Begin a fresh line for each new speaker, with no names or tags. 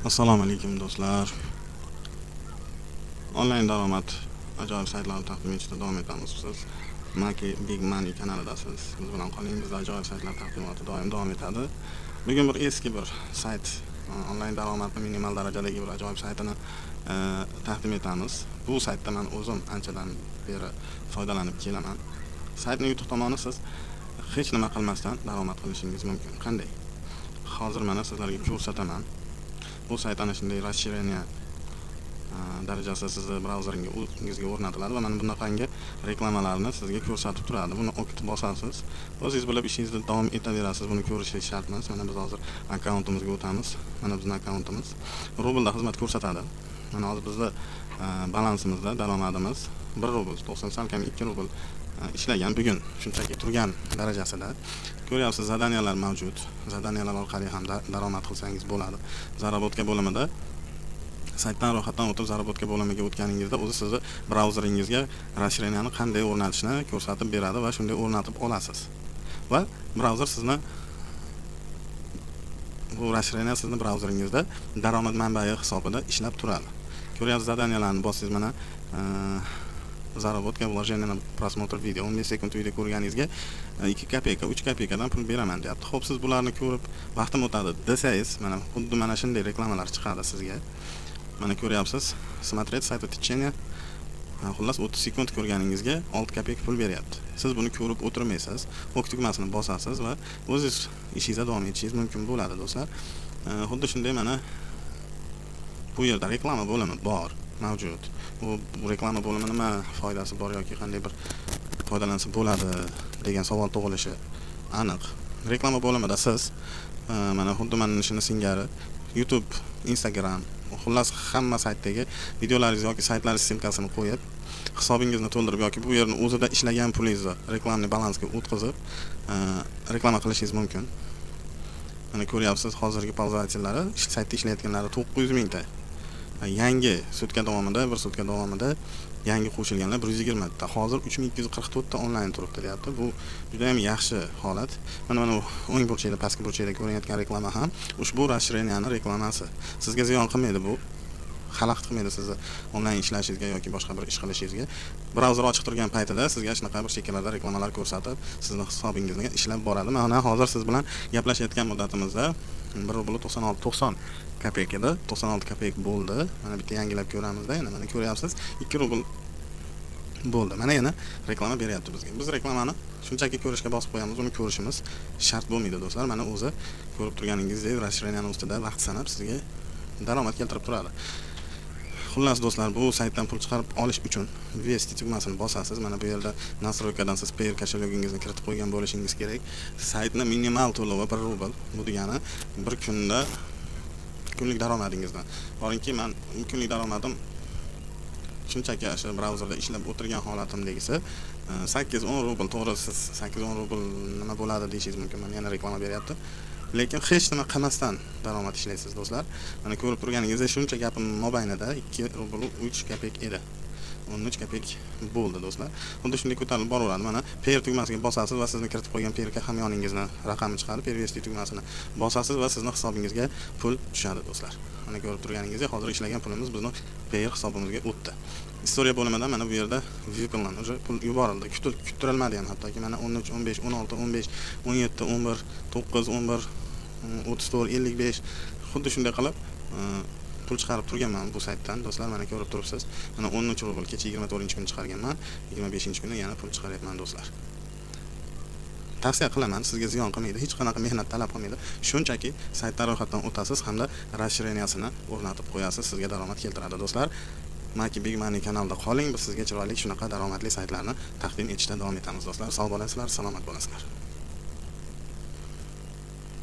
Assalomu alaykum, do'stlar. Onlayn daromad ajoyib saytlarni taqdim etishda davom etamiz. Siz Maki Big Money kanalidasiz. Biz bilan qoling, bizda ajoyib saytlar taqdimoti doim davom etadi. Bugun bir eski bir sayt, onlayn daromadni minimal darajadagi bir ajoyib saytini taqdim etamiz. Bu saytda man o'zim anchadan beri foydalanib kelaman. Saytning yutuq tomoni, siz hech nima qilmasdan daromad qilishingiz mumkin. Qanday? Hozir mana sizlarga ko'rsataman. Bu sayt ana shunday расширение darajasi sizni brauzeringizga o'rnatiladi va mana bunaqangi reklamalarni sizga ko'rsatib turadi. Buni OK bosasiz, o'zingiz bilib ishingizni davom etaverasiz. Buni ko'rishingiz shart emas. Mana biz hozir akkauntimizga o'tamiz. Mana bizni akkauntimiz rublda xizmat ko'rsatadi. Mana hozir bizni balansimizda daromadimiz 1 rubl 90, salkam 2 rubl ishlagan bugun, shunchaki turgan darajasida. Ko'ryapsiz, задания lar mavjud. Задания lar orqali ham daromad qilsangiz bo'ladi. Заработка bo'limida, saytdan ro'yxatdan o'tib, заработка bo'limiga o'tganingizda o'zi sizni brauzeringizga расширение ni qanday o'rnatishni ko'rsatib beradi va shunday o'rnatib olasiz va brauzer sizni, bu расширение sizni brauzeringizda daromad manbai hisobida ishlab turadi. Ko'ryapsiz, задания larni bossangiz, mana заработка вложение на просмотр видео, 15 sekund video ko'rganingizga 2 kopeyka, 3 kopeykadan pul beraman, deyapti. Xo'p, siz bularni ko'rib vaqtim o'tadi desangiz, mana xuddi mana shunday reklamalar chiqadi sizga. Mana ko'ryapsiz, смотреть сайт в течение, xullas, 30 sekund ko'rganingizga 6 kopeyka pul beryapti. Siz buni ko'rib o'tirmaysiz, OK tugmasini bosasiz va o'zingiz ishingizda davom etishingiz mumkin bo'ladi, do'stlar. Xuddi shunday mana bu yerda reklama bo'limi bor, mavjud. Bu reklama bo'limi nima foydasi bor yoki qanday bir foydalansa bo'ladi degan savol tug'ilishi aniq. Reklama bo'limida siz mana xuddi mana shuni singari YouTube, Instagram, xullas, hamma saytdagi videolaringiz yoki saytlar ссылка sini qo'yib, hisobingizni to'ldirib yoki bu yerni o'zida ishlagan pulingizni рекламный balansga o'tkazib, reklama qilishingiz mumkin. Mana ko'ryapsiz, hozirgi пользователь lari, saytda ishlayotganlari 900 mingta. Yangi sutka davomida, bir sutka davomida yangi qo'shilganlar 120 ta. Hozir 3244 ta onlayn turibdi, deyapti. Bu juda ham yaxshi holat. Mana bu o'ng burchakda, pastki burchakda ko'rinayotgan reklama ham ushbu расширение ni reklamasi. Sizga ziyon qilmaydi bu. Xalaqit qilmaydi sizni onlayn ishlashingizga yoki boshqa bir ish qilishingizga. Brauzer ochiq turgan paytida sizga shunaqa bir chekkalarda reklamalar ko'rsatib, sizni hisobingizni ishlab boradi. Mana hozir siz bilan gaplashayotgan muddatimizda 1 rubl 96 90 kopeyk edi. 96 kopeyk bo'ldi. Mana bitta yangilab ko'ramizda yana, mana ko'ryapsiz, 2 rubl bo'ldi. Mana yana reklama beryapti bizga. Biz reklamani shunchaki ko'rishga bosib qo'yamiz, uni ko'rishimiz shart bo'lmaydi, do'stlar. Mana o'zi ko'rib turganingizdek, расширение ni ustida vaqt sanab sizga daromad keltirib turadi. Xullas, do'stlar, bu saytdan pul chiqarib olish uchun "Вывести" tugmasini bosasiz. Mana bu yerda настройка dan siz Payeer кошелёг ingizni kiritib qo'ygan bo'lishingiz kerak. Saytni minimal to'lovi 1 rubl. Bu degani bir kunda kunlik daromadingizdan. Boringki, man kunlik daromadim shunchaki o'sha brauzerda ishlab o'tirgan holatimdagisi 8-10 rubl. To'g'ri, siz 8-10 rubl nima bo'ladi deyishingiz mumkin. Mana yana reklama beryapti. Lekin hech nima qilmasdan daromad ishlaysiz, do'stlar. Mana ko'rib turganingizdek, shuncha gapim mobaynida 2 rubl 3 kopeyk edi. 13 kopeyk bo'ldi, do'stlar. Xuddi shunday ko'tarilib boraveradi. Mana Payeer tugmasiga bosasiz va sizni kiritib qo'ygan Payeer hamyoningizni raqami chiqadi. "Перевести" tugmasini bosasiz va sizni hisobingizga pul tushadi, do'stlar. Mana ko'rib turganingizdek, hozir ishlagan pulimiz bizni Payeer hisobimizga o'tdi. История bo'limida mana bu yerda выполнен, уже pul yuborildi. Kuttirilmadi ham hattoki. Mana 13, 15, 16, 15, 17, 11, 9, 11, 34, 55, xuddi shunday qilib pul chiqarib turganman bu saytdan, do'stlar. Mana ko'rib turibsiz, mana 13 rubl kecha 24 kuni chiqarganman, 25 kuni yana pul chiqaryapman, do'stlar. Tavsiya qilaman, sizga ziyon qilmaydi, hech qanaqa mehnat talab qilmaydi. Shunchaki saytdan ro'yxatdan o'tasiz hamda расширение sini o'rnatib qo'yasiz, sizga daromad keltiradi, do'stlar. Maki Big Money kanalida qoling, biz sizga chiroyli shunaqa daromadli saytlarni taqdim etishda davom etamiz, do'stlar. Sog' bo'lasizlar, salomat bo'lasizlar.